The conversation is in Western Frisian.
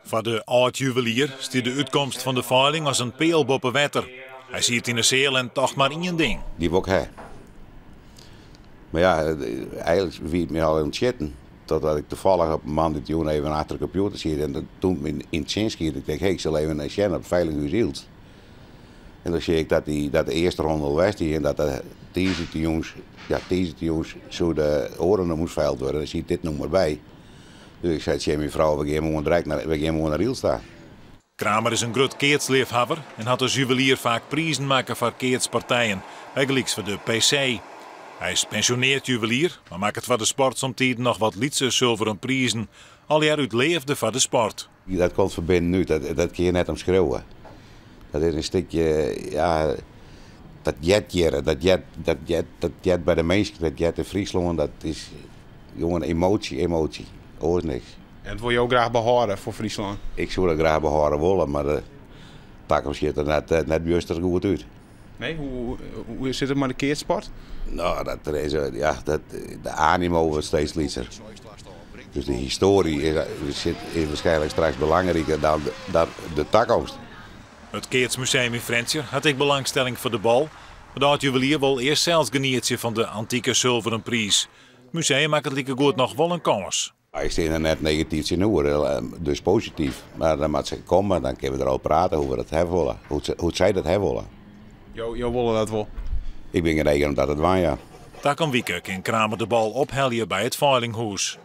Foar de âld-juwelier stie de útkomst fan de feiling as in peal boppe wetter. Hy siet yn de seal en tocht mar ien ding. Dy wol ik ha. Mar ja, eigenlik wie it my al ûntsjitten. Totdat ik tafallich op in moandeitejûn even achter de kompjûter siet en toen my yn it sin skiet. Ik tink, hé, ik sil even nei sjen op Feilinghûs Ielt. En dan sjoch ik dat, dy, dat de earste ronde al west hie en dat de tiisdeitejûns, ja, tiisdeitejûns soe de oare nûmers feild wurde. Dêr siet dit nûmer by. Dus ik sei tsjin myn frou, we gean moarn direkt nei, we gean moarn nei Ielt ta. Kramer is in grut keatsleafhawwer en hat as juwelier faak prizen makke foar keatspartijen, bygelyks foar de PC. Hy is pensjoneard juwelier, mar makket foar de sport somtiden noch wat lytse sulveren prizen, allegear út leafde foar de sport. Dat komt fan binnenút, dat, dat kin je net omskriuwe. Dat is in stikje, ja, dat heart hjir, dat heart, dat heart, dat heart by de minsken, dat heart yn Fryslân, dat is gewoan emotie, emotie, oars niks. En dat wolle jo graach behâlde foar Fryslân? Ik soe dat graach behâlde wolle, mar de takomst sjocht der net, net bjuster goed út. Nee, hoe, hoe sit it mei de keatssport? No, dat is, ja, dat, de animo wurdt steeds lytser. Dus de histoarje is, is waarskynlik straks belangriker dan de, dan de takomst. It Keatsmuseum yn Frjentsjer hat ek belangstelling foar de bal. Mar de âld-juwelier wol earst sels genietsje fan de antike sulveren priis. It museum makket likegoed noch wol in kâns. Ik stean der net negatyf tsjinoer, dus posityf. Mar dan moat se komme, dan kinne we deroer prate hoe't we dat hawwe wolle, hoe't sy dat hawwe wolle. Jo, jo wolle dat wol? Ik bin genegen om dat te dwaan, ja. Takom wike kin Kramer de bal ophelje by it feilinghûs.